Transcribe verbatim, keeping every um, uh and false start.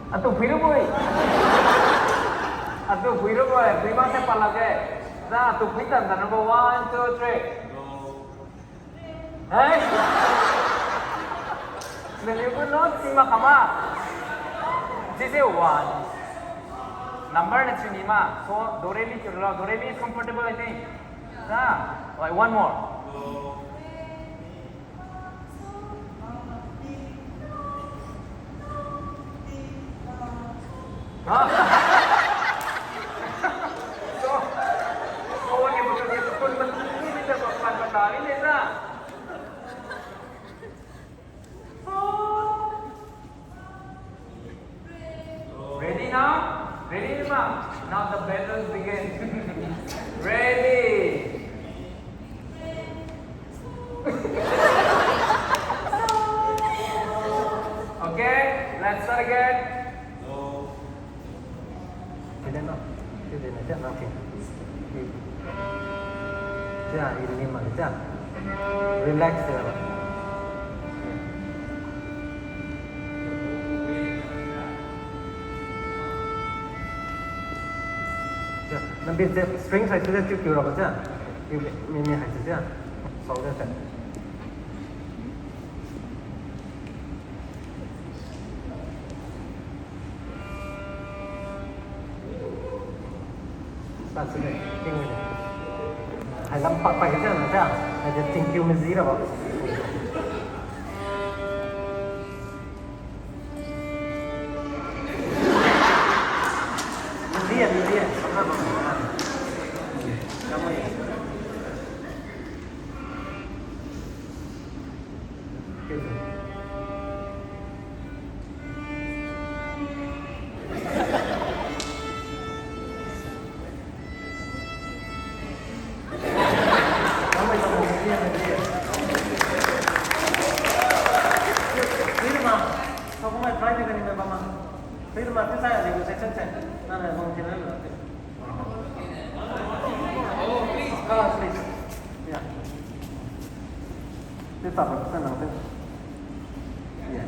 Atu phuirabo-e. Atu phuirabo-e. Phuimak se palakge. Sa atu phui tan tan rabo. One, two, three. Hey. Naliu gu note si ma kama. This is one. Number na chuni ma. So, do re mi chiu lo. Do re mi is comfortable, I think. Sa. Like, one more. Ha? So, so, wani mo ke pun pun ni ni ta pan pan ta ni na. Ready now? Ready, ma? Now the battle begins. Ready? Okay, let's start again. Sini no. Sini no, sini no, sini. Sia, ini memang sia. Relax sia. Sia, nambi sia, strings hai sia, chiu kiu rabo sia. Chiu mi mi hai sia. Solve sia. Hai lam pak pak jiu na jiu. Hai jiu tingkiu maji rabo. Maji ya, maji ya. Ah, please. Yeah. This part, sir, now, sir. Yeah.